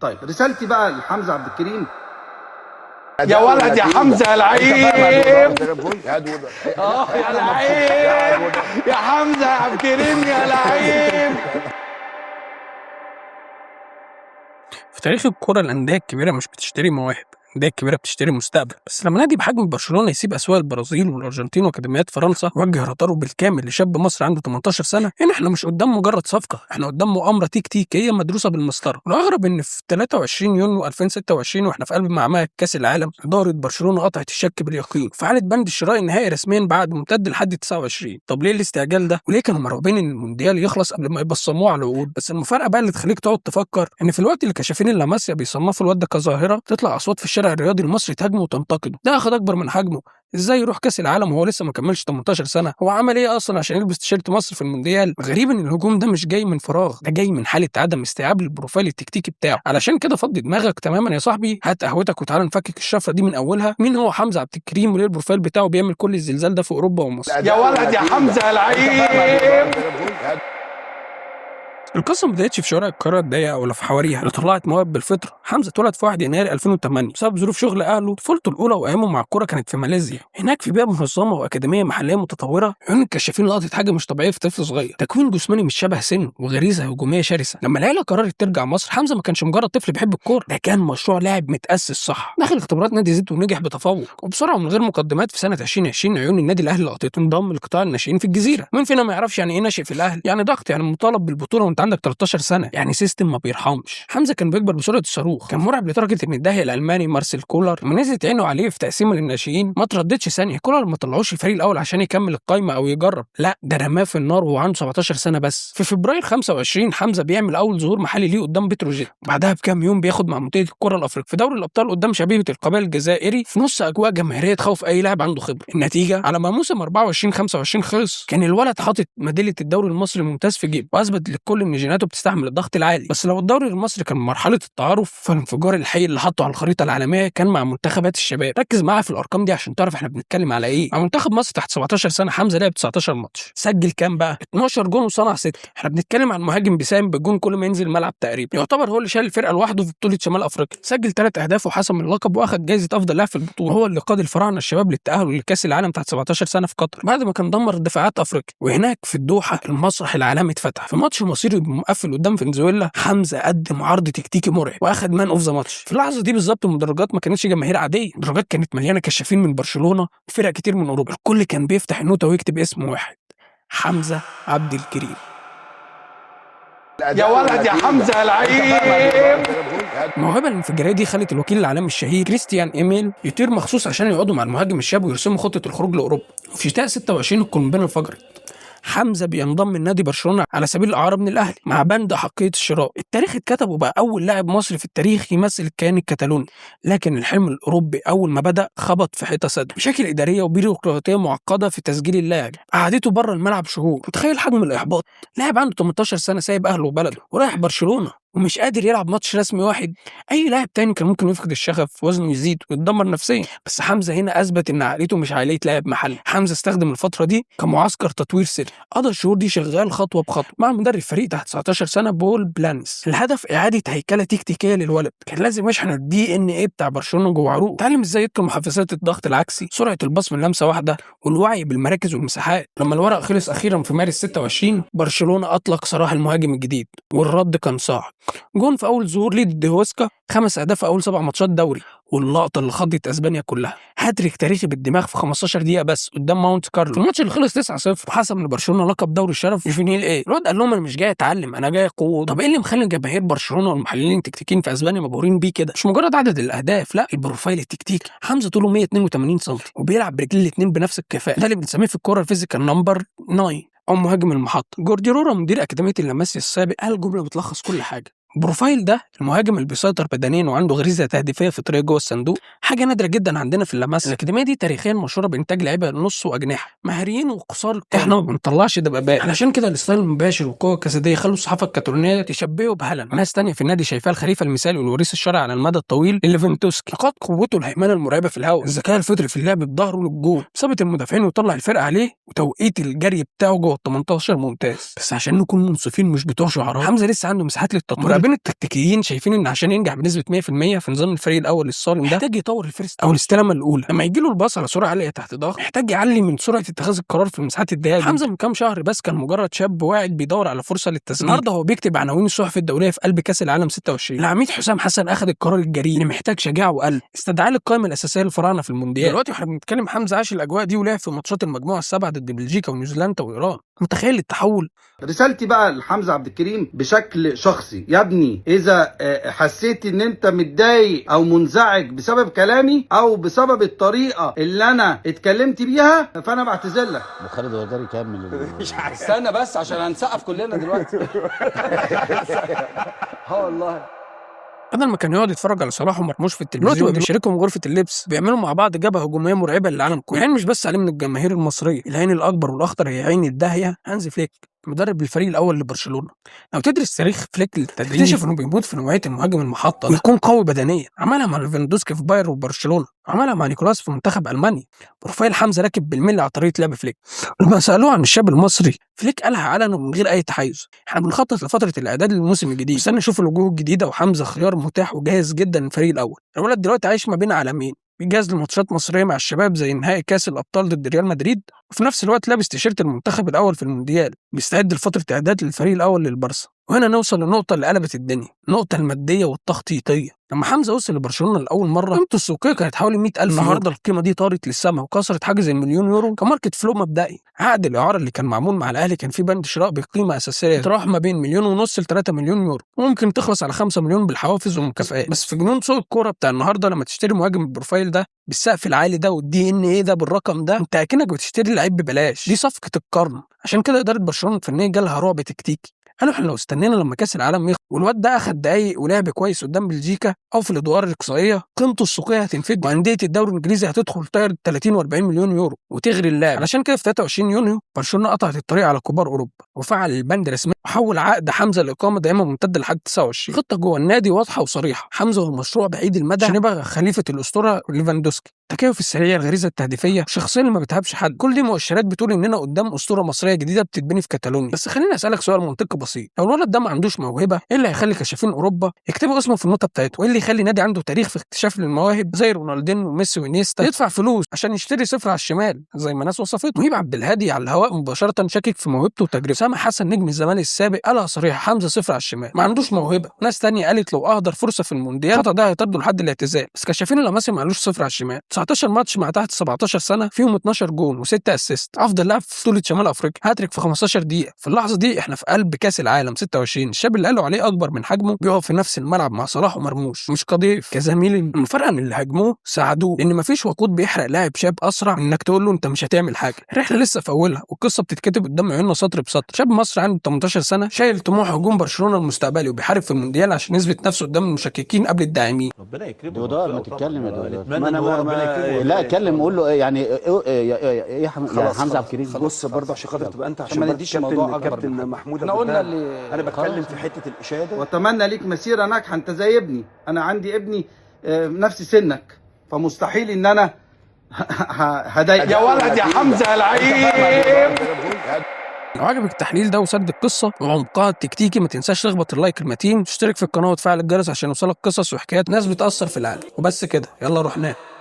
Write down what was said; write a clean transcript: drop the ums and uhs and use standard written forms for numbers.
طيب رسالتي بقى لحمزة عبد الكريم. يا ولد يا حمزة يا لعيب، يا لعيب يا حمزة يا عبد الكريم يا لعيب. في تاريخ الكرة الأندية الكبيرة مش بتشتري مواهب، الأندية الكبيرة بتشتري مستقبل. بس لما نادي بحجم برشلونة يسيب أسواق البرازيل والأرجنتين وأكاديميات فرنسا ويوجه راداره بالكامل لشاب مصري عنده 18 سنة، هنا احنا مش قدام مجرد صفقة، احنا قدام مؤامرة تكتيكية مدروسة بالمسطرة. والأغرب إن في 23 يونيو 2026 واحنا في قلب معمعة كأس العالم، إدارة برشلونة قطعت الشك باليقين وفعلت بند الشراء النهائي رسميا بعد ممتد لحد 29. طب ليه الاستعجال ده؟ وليه كانوا مرعوبين إن المونديال يخلص قبل ما يبصموه على العقود؟ بس المفارقة بقى اللي تخليك تقعد تفكر إن في الوقت اللي كشافين اللاماسيا بيصنفوا الواد ده كظاهرة، تطلع أصوات في الشارع الرياضي المصري تهاجمه وتنتقده. ده اخد اكبر من حجمه، ازاي يروح كاس العالم وهو لسه ما كملش 18 سنة؟ هو عمل ايه اصلا عشان يلبس تيشيرت مصر في المونديال؟ غريب ان الهجوم ده مش جاي من فراغ، ده جاي من حاله عدم استيعاب لل profile التكتيكي بتاعه. علشان كده فضي دماغك تماما يا صاحبي، هات قهوتك وتعالى نفكك الشفرة دي من اولها. مين هو حمزه عبد الكريم وليه ال profile بتاعه بيعمل كل الزلزال ده في اوروبا ومصر؟ يا ولد يا حمزة يا لعيب. القصة ما بداتش في شوارع القاهرة الضيقه ولا في حواريها اللي طلعت مواهب بالفطرة. حمزة اتولد في 1 يناير 2008 بسبب ظروف شغل اهله. طفولته الاولى وايامه مع الكورة كانت في ماليزيا، هناك في بيئة منظمة واكاديميه محليه متطورة. عيون الكشافين لقطت حاجة مش طبيعية في طفل صغير، تكوين جسماني مش شبه سنة وغريزه هجومية شرسة. لما العيلة قررت ترجع مصر، حمزة ما كانش مجرد طفل بيحب الكورة، ده كان مشروع لاعب متاسس صح. دخل اختبارات نادي زد ونجح بتفوق، وبسرعة ومن غير مقدمات في سنة 2020 عيون النادي الاهلي لقطته، انضم لقطاع الناشئين في الجزيرة. مين فينا ما يعرفش يعني ايه ناشئ في الاهلي؟ يعني ضغط، يعني مطالب بالبطولة وانت عندك 13 سنة، يعني system ما بيرحمش. حمزة كان بيكبر بسرعة الصاروخ، كان مرعب لدرجة ان الداهيه الالماني مارسيل كولر لما نزلت عينه عليه في تقسيمه للناشئين ما ترددش ثانية. كولر ما طلعوش الفريق الاول عشان يكمل القايمة او يجرب، لا ده رماه في النار وهو عنده 17 سنة بس. في فبراير 25 حمزة بيعمل اول ظهور محلي ليه قدام بتروجيت، بعدها بكام يوم بياخد مع منطقة الكره الافريقية في دوري الابطال قدام شبيبة القبائل الجزائري في نص اجواء جماهيرية تخوف اي لاعب عنده خبره. النتيجة على ما موسم 24-25 خلص، كان الولد حاطط ميدالية الدوري المصري الممتاز في جيبه، واثبت للكل ان جيناته بتستحمل الضغط العالي. بس لو الدوري المصري كان مرحلة التعارف، فالانفجار الحقيقي اللي حطه على الخريطة العالمية كان مع منتخبات الشباب. ركز معايا في الارقام دي عشان تعرف احنا بنتكلم على ايه. مع منتخب مصر تحت 17 سنة حمزة لعب 19 ماتش، سجل كام بقى؟ 12 جون وصنع 6. احنا بنتكلم عن مهاجم بيساهم بالجون كل ما ينزل الملعب تقريبا، يعتبر هو اللي شال الفرقة لوحده في بطوله شمال افريقيا. سجل 3 اهداف وحسم اللقب واخد جائزة افضل لاعب في البطولة. هو اللي قاد الفراعنة الشباب للتاهل لكاس العالم تحت 17 سنة في قطر بعد ما كان دمر دفاعات افريقيا. وهناك في الدوحة المسرح العالمي اتفتح في ماتش مصيري مقفل قدام فنزويلا. حمزة قدم عرض تكتيكي مرعب واخد man of the match. في اللحظة دي بالظبط المدرجات ما كانتش جماهير عادية، المدرجات كانت مليانة كشافين من برشلونة وفرق كتير من اوروبا. الكل كان بيفتح النوته ويكتب اسم واحد، حمزة عبد الكريم. يا ولد يا حمزة يا لعيب. الموهبة الانفجاريه دي خلت الوكيل العالمي الشهير كريستيان ايميل يطير مخصوص عشان يقعدوا مع المهاجم الشاب ويرسموا خطه الخروج لاوروبا. وفي شتاء 26 القنبلة انفجرت، حمزة بينضم لنادي برشلونة على سبيل الاعارة من الاهلي مع بند احقية الشراء. التاريخ اتكتب وبقى اول لاعب مصري في التاريخ يمثل الكيان الكتالوني. لكن الحلم الاوروبي اول ما بدا خبط في حيطة سد، مشاكل ادارية وبيروقراطيه معقدة في تسجيل اللاعب قعدته بره الملعب شهور. وتخيل حجم الاحباط، لاعب عنده 18 سنة سايب اهله وبلده ورايح برشلونة ومش قادر يلعب ماتش رسمي واحد. اي لاعب تاني كان ممكن يفقد الشغف، وزنه يزيد ويتدمر نفسيا، بس حمزة هنا اثبت ان عقليته مش عقلية لاعب محلي. حمزة استخدم الفترة دي كمعسكر تطوير سري، قضى الشهور دي شغال خطوة بخطوة مع مدرب فريق تحت 19 سنة بول بلانس. الهدف اعاده هيكله تكتيكية للولد، كان لازم يشحن ال DNA بتاع برشلونة جوه عروقه. اتعلم ازاي يتقن محفزات الضغط العكسي، سرعة الباص من لمسه واحدة، والوعي بالمراكز والمساحات. لما الورق خلص اخيرا في مارس 26، برشلونة اطلق سراح المهاجم الجديد، والرد كان صعب. جون في اول ظهور ليه ضد هوسكا، 5 اهداف في اول 7 ماتشات دوري، واللقطه اللي خضت اسبانيا كلها، هاتريك تاريخي بالدماغ في 15 دقيقة بس قدام ماونت كارلو في الماتش اللي خلص 9-0 وحسم لبرشلونة لقب دوري الشرف juvenil A. الواد قال لهم انا مش جاي اتعلم، انا جاي اقود. طب ايه اللي مخلي جماهير برشلونة والمحللين التكتيكيين في اسبانيا مبهورين بيه كده؟ مش مجرد عدد الاهداف، لا، ال profile التكتيكي. حمزة طوله 182 سم وبيلعب برجليه الاثنين بنفس الكفاءة، ده اللي بنسميه في الكورة ال physical number 9 او مهاجم المحطة. جوردي رورا مدير اكاديمية اللاماسيا السابق قال جملة بتلخص كل حاجة: ال profile ده المهاجم اللي بيسيطر بدنيا وعنده غريزة تهديفيه فطرية جوه الصندوق، حاجة نادرة جدا عندنا في اللاماسيا. الاكاديمية دي تاريخيا مشهورة بانتاج لعيبة نص واجنحه مهاريين وقصار، احنا ما بنطلعش دبابات. علشان كده ال style المباشر والقوه الجسدية خلوا الصحافة الكتالونيه تشبهه بهالاند. ناس تانية في النادي شايفاه الخليفة المثالي والوريث الشرعي على المدى الطويل لليفاندوسكي. نقاط قوته الهيمنة المرعبة في الهواء، الذكاء الفطري في اللعب بظهره للجول، ثبت المدافعين وطلع الفرقة عليه، وتوقيت الجري بتاعه جوه ال 18 ممتاز. بس عشان نكون منصفين مش بتوع شعارات، حمزة لسه عنده مساحات للتطوير. المدربين التكتيكيين شايفين ان عشان ينجح بنسبة 100% في نظام الفريق الاول الصارم ده محتاج يطور ال first او الاستلامه الاولى. لما يجي له الباص على سرعة عالية تحت ضغط محتاج يعلي من سرعة اتخاذ القرار في المساحات الضيقه. حمزة من كام شهر بس كان مجرد شاب واعد بيدور على فرصة للتسجيل. النهارده هو بيكتب عناوين الصحف الدولية في قلب كاس العالم 26. العميد حسام حسن اخذ القرار الجريء اللي محتاج شجاعة وقلب، استدعاه للقائمه الاساسية للفراعنه في المونديال. دلوقتي واحنا بنتكلم حمزة عاش الاجواء دي ولعب في ماتشات المجموعة السبعة ضد بلجيكا ونيوزيلندا وايران. متخيل التحول؟ رسالتي بقى لحمزة عبد الكريم بشكل شخصي، يا ابني اذا حسيت ان انت متضايق او منزعج بسبب كلامي او بسبب الطريقة اللي انا اتكلمت بيها فانا بعتذر لك. ابو خالد هو ده يكمل. استنى بس عشان هنسقف كلنا دلوقتي. اه والله. بدل ما كان يقعد يتفرج على صلاح ومرموش في التلفزيون دلوقتي بيشاركهم غرفة اللبس، بيعملوا مع بعض جبهة هجومية مرعبة للعالم كله. العين مش بس عليه من الجماهير المصرية، العين الاكبر والاخطر هي عين الداهيه هانز فليك، مدرب الفريق الاول لبرشلونة. لو تدرس تاريخ فليك للتدريب تكتشف انه بيموت في نوعية المهاجم المحطة ويكون قوي بدنيا. عملها مع ليفاندوسكي في بايرن وبرشلونة، عملها مع نيكولاس في منتخب المانيا. profile حمزة راكب بالملي على طريقه لعب فليك. لما سالوه عن الشاب المصري فليك قالها علنا ومن غير اي تحيز، احنا بنخطط لفترة الاعداد للموسم الجديد، مستني نشوف الوجوه الجديدة، وحمزة خيار متاح وجاهز جدا للفريق الاول. الولد دلوقتي عايش ما بين عالمين، بيجهز لماتشات مصرية مع الشباب زي نهائي كاس الابطال ضد ريال مدريد، وفي نفس الوقت لابس تيشيرت المنتخب الاول في المونديال، بيستعد لفترة اعداد للفريق الاول للبارسا. وهنا نوصل للنقطة اللي قلبت الدنيا، النقطة المادية والتخطيطيه. لما حمزة وصل لبرشلونة لاول مرة قيمته السوقية كانت حوالي 100,000. النهارده القيمة دي طارت للسما وكسرت حاجز المليون يورو ك market flow مبدئي. عقد الاعارة اللي كان معمول مع الاهلي كان فيه بند شراء بقيمة اساسية تراوح ما بين 1.5 مليون ل 3 مليون يورو، وممكن تخلص على 5 مليون بالحوافز والمكافآت. بس في جنون سوق الكورة بتاع النهارده لما تشتري مهاجم بال profile ده بالسقف العالي ده وال DNA ده بالرقم ده، انت اكنك بتشتري لعيب ببلاش. دي صفقة القرن. عشان كده ادارة برشلونة الفنية جالها رعب تكتيكي، قالوا احنا لو استنينا لما كاس العالم يخلص والواد ده اخد دقايق ولعب كويس قدام بلجيكا او في الادوار الاقصائية قيمته السوقية هتنفجر، وانديه الدوري الانجليزي هتدخل طاير 30 و40 مليون يورو وتغري اللاعب. علشان كده في 23 يونيو برشلونة قطعت الطريق على كبار اوروبا وفعل البند رسميا وحول عقد حمزة لاقامة دائمة ممتدة لحد 29. خطه جوه النادي واضحة وصريحة، حمزة هو مشروع بعيد المدى عشان يبقى خليفة الاسطورة ليفاندوسكي. التكيف السريع، الغريزة التهديفيه، الشخصية اللي ما بتهابش حد، كل دي مؤشرات بتقول اننا قدام اسطورة مصرية جديدة بتتبني في كاتالونيا. بس خليني اسالك سؤال منطقي بسيط، لو الولد ده ما عندوش موهبة ايه اللي هيخلي كشافين اوروبا يكتبوا اسمه في النوتة بتاعته؟ وايه اللي يخلي نادي عنده تاريخ في اكتشاف للمواهب زي رونالدينو وميسي وانيستا يدفع فلوس عشان يشتري صفر على الشمال زي ما ناس وصفته؟ مهيب عبد الهادي على الهواء مباشرة شاكك في موهبته وتجربته. سامح حسن نجم الزمالك السابق قالها صريحه، حمزة صفر على الشمال ما عندوش موهبة. ناس تانية قالت لو اهدر فرصة في المونديال الخطا ده هيطرده لحد الاعتزال. بس كشافين اللاماسيا ما قالوش صفر على الشمال. 19 ماتش مع تحت 17 سنة فيهم 12 جون و6 assist، افضل لاعب في بطوله شمال افريقيا، هاتريك في 15 دقيقة. في اللحظة دي احنا في قلب كاس العالم 26. الشاب اللي قالوا عليه اكبر من حجمه بيقف في نفس الملعب مع صلاح ومرموش، مش كضيف كزميل. المفارقة ان اللي هاجموه ساعدوه، لان مفيش وقود بيحرق لاعب شاب اسرع من انك تقول له انت مش هتعمل حاجة. الرحلة لسه في اولها والقصه بتتكتب قدام عيوننا سطر بسطر. شاب مصري عنده 18 سنة شايل طموح هجوم برشلونة المستقبلي وبيحارب في المونديال عشان يثبت نفسه قدام المشككين قبل الداعمين. ربنا يكرمه. دودار ما تتكلم يا دودار. نتمنى ان هو ربنا يكرمه. لا اتكلم قول له يعني ايه يا حمزة عبد الكريم. بص برضه عشان خاطر تبقى انت، عشان ما نديش الموضوع اكبر. كابتن محمود احنا قلنا اللي انا بتكلم في حتة الاشادة. واتمنى ليك مسيره ناجحة، انت زي ابني، انا عندي ابني نفس سنك، فمستحيل ان انا هضايقك. يا ولد يا حمزة العيب. لو عجبك التحليل ده وسرد القصة وعمقها التكتيكي ما تنساش تخبط ال like المتين، تشترك في القناة وتفعل الجرس عشان يوصلك قصص وحكايات ناس بتاثر في العالم. وبس كده، يلا روح نام.